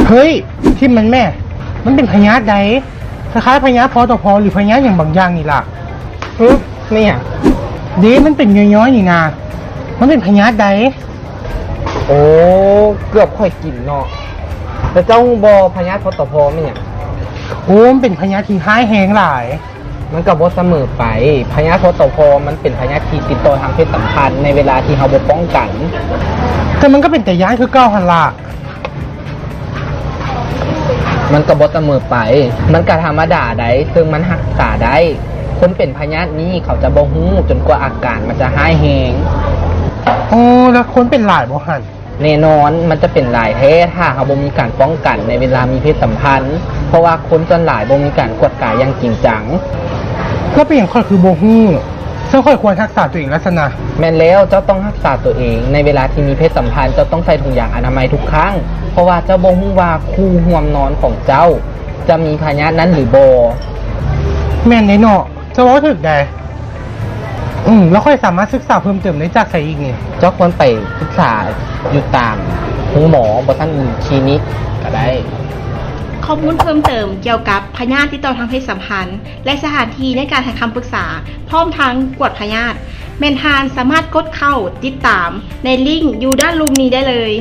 ເຮີ້ຍ ຖິ້ມມັນແມ້ ມັນເປັນພະຍາດໃດ໋ ຄ້າຍໆພະຍາດ ພຕພ ຫຼືພະຍາດຫຍັງບາງຢ່າງນີ້ລະ. ຫຶ ແມ່ນຫຍັງ? ເດ້ ມັນເປັນຍ້ອຍໆນີ້ນາ ມັນເປັນພະຍາດໃດ໋? ໂອ້ ເກືອບຂ້ອຍກິນເນາະ. ແລ້ວເຈົ້າຮູ້ບໍ່ ພະຍາດ ພຕພ ແມ່ນຫຍັງ? ໂອ້ ມັນເປັນພະຍາດທີ່ຮ້າຍແຮງຫຼາຍ. ມັນກໍບໍ່ສະເໝີໄປ. ພະຍາດ ພຕພ ມັນເປັນພະຍາດທີ່ຕິດຕໍ່ທາງເພດສຳພັນໃນເວລາທີ່ເຮົາບໍ່ປ້ອງກັນ. ແຕ່ມັນກໍເປັນຕາຢ້ານຄືເກົ່າຫັ້ນລະ. ມັນກໍບໍ່ສະເໝີໄປ. ມັນກໍທຳມະດາໃດ໋ ເຊິ່ງມັນຮັກສາໄດ້. ຄົນເປັນພະຍາດນີ້ເຂົາຈະບໍ່ຮູ້ຈົນກວ່າອາການມັນຈະຮ້າຍແຮງ. ໂອ້ ແລ້ວຄົນເປັນຫຼາຍບໍ່ຫັ້ນ? ແນ່ນອນ, ມັນຈະເປັນຫຼາຍແທ້ ຖ້າເຮົາບໍ່ມີການປ້ອງກັນໃນເວລາມີເພດສຳພັນ, ເພາະວ່າຄົນສ່ວນຫຼາຍບໍ່ມີການກວດກາຢ່າງຈິງຈັງ. ແລ້ວເປັນຫຍັງຂ້ອຍຄືບໍ່ຮູ້? ເຊິ່ງຂ້ອຍຄວນຮັກສາຕົວເອງລະຊັ້ນນະ. ແມ່ນແລ້ວ, ເຈົ້າຕ້ອງຮັກສາຕົວເອງ. ໃນເວລາທີ່ມີເພດສຳພັນ, ເຈົ້າຕ້ອງໃສ່ຖົງຢາງອະນາໄມທຸກຄັ້ງ, ເພາະວ່າເຈົ້າບໍ່ຮູ້ວ່າຄູ່ຮ່ວມນອນຂອງເຈົ້າຈະມີພະຍາດນັ້ນຫຼືບໍ່. ແມ່ນເດ້ເນາະ, ເຈົ້າເວົ້າຖືກໃດ. ອືມ ແລ້ວຂ້ອຍສາມາດສຶກສາເພີ່ມເຕີມໄດ້ຈາກໃສອີກນີ້? ເຈົ້າຄວນໄປປຶກສາຢູ່ຕາມໂຮງໝໍ, ບໍ່ຊັ້ນຄລີນິກກໍໄດ້. ຂໍ້ມູນເພີ່ມເຕີມກ່ຽວກັບພະຍາດຕິດຕໍ່ທາງເພດສຳພັນ ແລະ ສະຖານທີ່ໃນການໃຫ້ຄຳປຶກສາ ພ້ອມທັງກວດພະຍາດ ແມ່ນທ່ານສາມາດກົດເຂົ້າຕິດຕາມໃນລິ້ງຢູ່ດ້ານລຸ່ມນີ້ໄດ້ເລີຍ.